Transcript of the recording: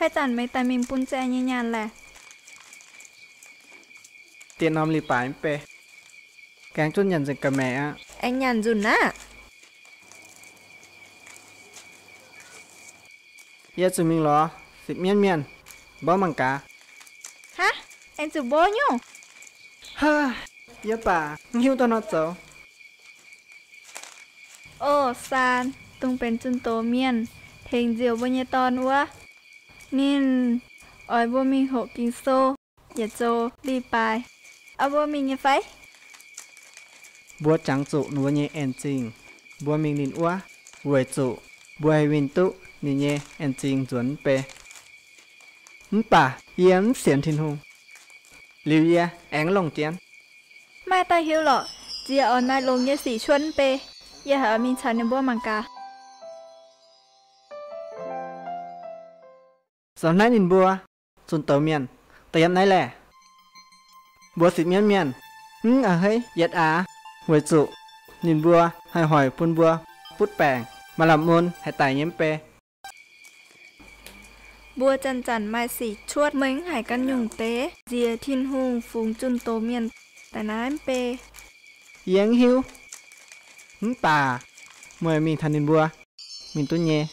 Haaix zanc meih daaih mingh bun zaeng nyei nyaanh laeh? Diex norm leiz-baaix mv bei. Gaengh zunv nyanc nzengc ga'maeqc aqv. Aengx nyanc nzunc aqv. Yie zuqc mingh lorz sipv mienv mienh mborqv mangc gaax. Haav, aengx zuqc mborqv nyungc? Haav, yie baac mv hiuv duqv nor zoux. Ov, Saan, dongh benx zunh doz mienh tengx nziouc mbuo nyei dorn wuov, ninh oix mbuo mingh hoqc Ging-Sou, yietc zoux leiz-baaix. Oix mbuo mingh nyei fai? Mbuo jangx zuqc ninh mbuo nyei en zingh. Mbuo mingh ninh wuov weic zuqc mbuo haih winh duqv ninh nyei en zingh nzuonx mv bei. Mv baac yie mv sienx Tin-Hungh. Liuz yie aengx longc jienv. Maaih daaih hiuv lorqc. Ziec oix maaih longx nyei sic cuotv mv bei. Yie haiz oix mingh caux ninh mbuo mangc gaax. Zoux naaiv ninh mbuo zunh doz mienh da'yietv naaiv laeh. Mbuo sipv mienv mienh mv a'hneiv yietc aax, weic zuqc ninh mbuo haih hoic bun mbuo butv baengc, maaih lamh mun haih daic nyei mv bei. Mbuo zanc-zanc maaih sic cuotv, meih mv haiz ganh nyungc deix. Nziex Tin-Hungh fungx zunh doz mienh daaih naaiv mv bei. Yie mv hiuv. Mv baac meih mingh taux ninh mbuo, mingh duqv nyei.